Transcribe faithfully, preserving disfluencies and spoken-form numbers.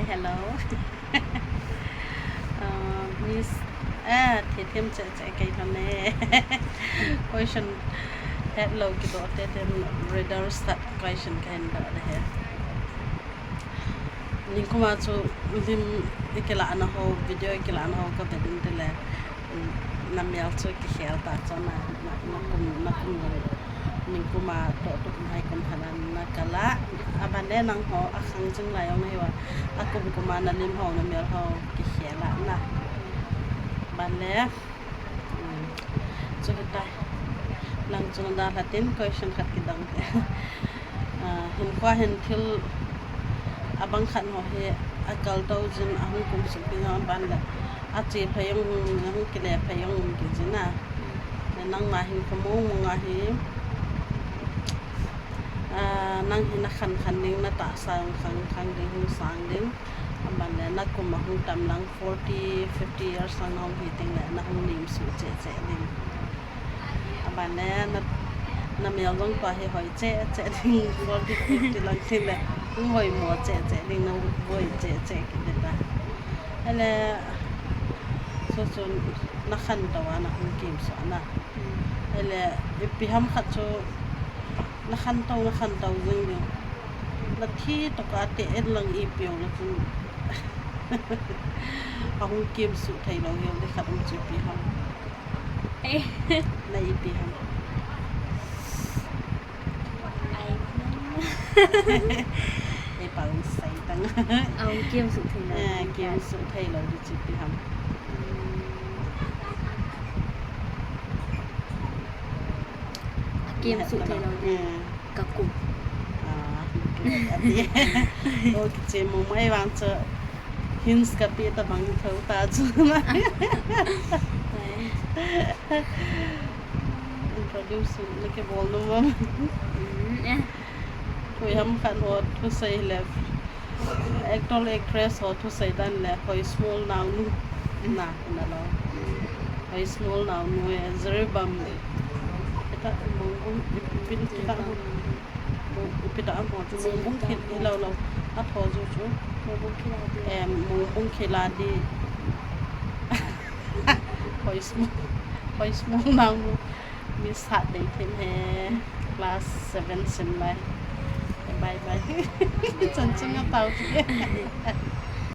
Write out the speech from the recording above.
Hello. Ah, Miss, ah, thei them che che kei lhon e. Question het lou kidoh te them, riddles that question kahin doh le he. Ningkuma chu lim ikilahna ho, video ikilahna ho kavet in tile, mm, namel chu kikhel ta chu na, na, nakum, nakum jong. Ningkuma toh tukum hai kum khat a nakal a. Aban le nangho akhang jing lai jong nahiuva, akum kum a nalim ho, namel ho kikhel a na. Aban le, um, chu hitai. Nang chu nadalha tin question khat kidang te. Ah, hinkhoa hin thil abang khat ho hi akal tou jin, ahung kum suh pin jong aban le, ache phei jong hung, ahung kile phei jong um kit jin a. Le nangma hinkho mong mong a hi, ah, nang hi nakhan khan ding, natahsa jong khang khang ding, hung sang ding. Aban le nakum ahung tam lang, forty, fifty years lang nahung hi teng le, nahung nem suh cheh cheh ding. Aban le na, namel jong tua hi hoi cheh cheh ding, forty, fifty lang teng le, hung hoi mo cheh cheh ding, nahung hoi cheh cheh kit ding ta. Ahile, chu chu nakhan tou a nahung kem suh na. Ahile, ipi ham khat chu nakhan tou, nakhan tou jing ding. Nathi toh kate en lang ipi jong le chun, ahung kem suh thei lou jong le khat um chu ipi ham. Eh. Na ipi ham. Ai. Ei pang sai tang. Ahung kem suh thei lou. Eh, kem suh thei lou di chu ipi ham. Kem suh thei lou di. Eh. Kakum. Ah, ati. O, kiche mong mong e vang chu. Hints kapeh tabang thou ta chu na. Introduce nakibol nom am? Mm, eh. Koi ham khat ho thusei le, actor, actress ho thusei dan le, hoi small naonu na, na lo. Hoi small naonu e, Jiribam. Kita mong, pin kita. Ipi ta mo chu, Mongbung Khel, hilou lou. Atho jou chu. Mongbung Khel a di. Em, Mongbung Khel a di. Hoi small, hoi small naonu. Miss Hat dei them he. Class seven sim lai. Bye bye. Chan chang a tao chu.